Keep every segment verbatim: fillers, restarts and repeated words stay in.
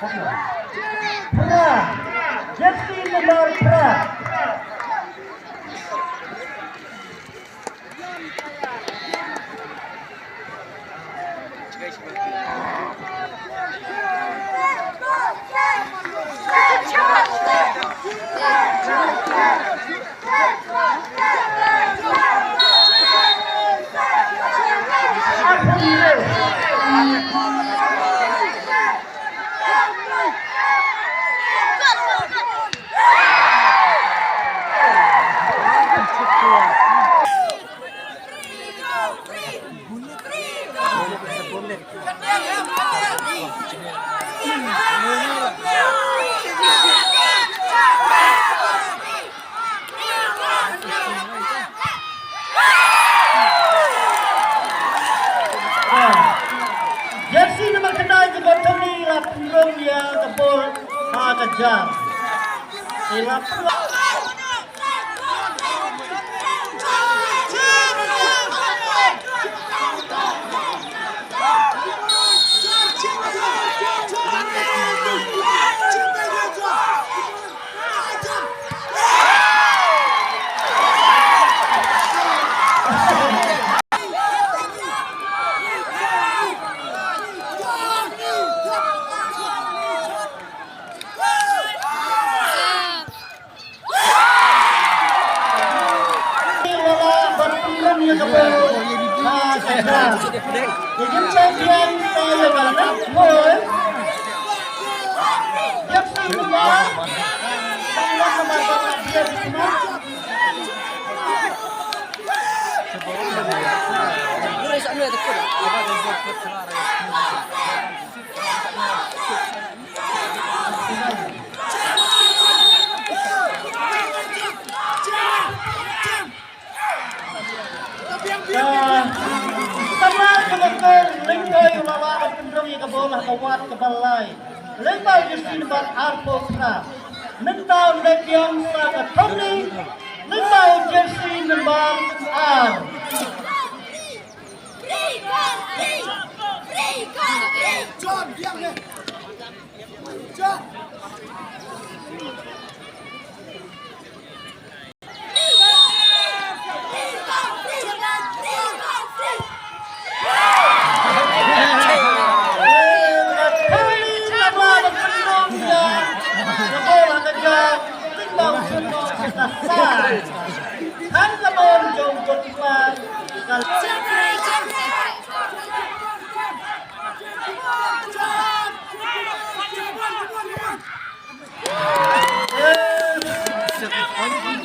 Phra. Jersey number phra. Jersey number khyndai jong ka Thongni la pynrung ïa ka bol ha ka jar. Ïa la pynrung. Tangba ka doktor Lyngkhoi u la lah ban pynrung ïa ka bol ha ka wad kaba lai. Lyngba u jersey number arphew phra. Mynta u la pynrung sa ka Thongni. Lyngba u jersey number ar.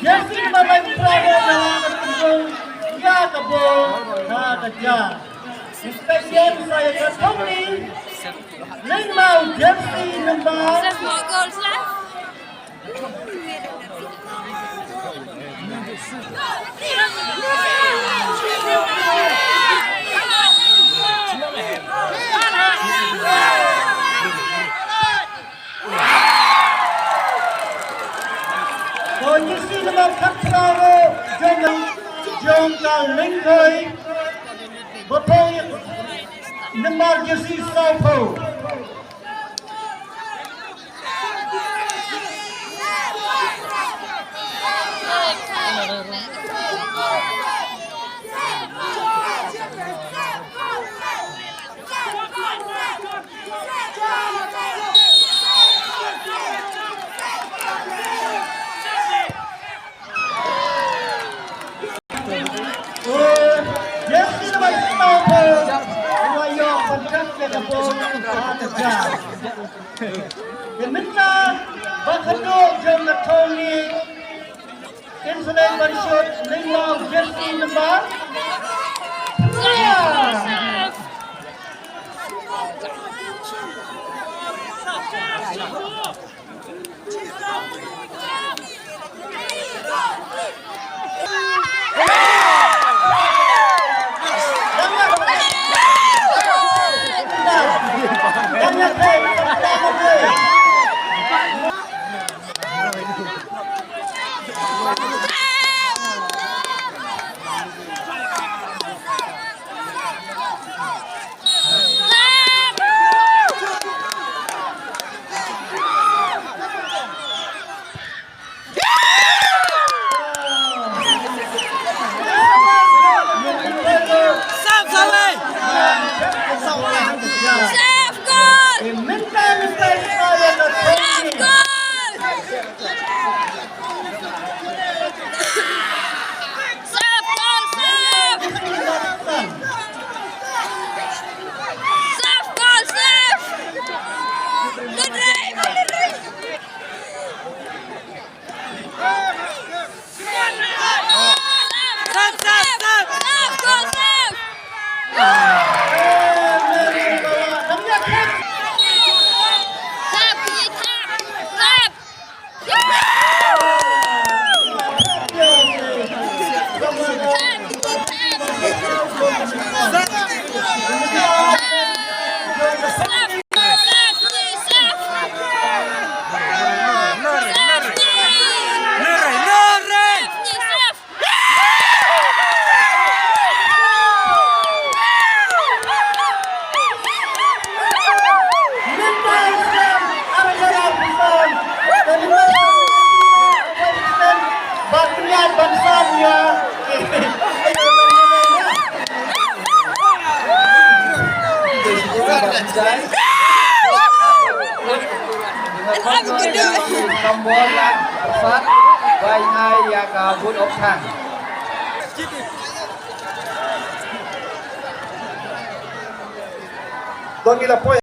Jersey number laiphew phra, ïa ka bol ha ka jar. Inspection sa ïa ka Thongni. Lyngba u jersey number. Ko jersey number khatphra ruh jong, jong ka Lyngkhoi. Ba phong number jersey sawphew. Te mynta ba ka dok jong ka Thongni kin sa dei ban shot lyngba u jersey number phra. Ban san ïa. Nombor ïa sat, bai ngai ïa ka vote of thanks. Don ngi la poi.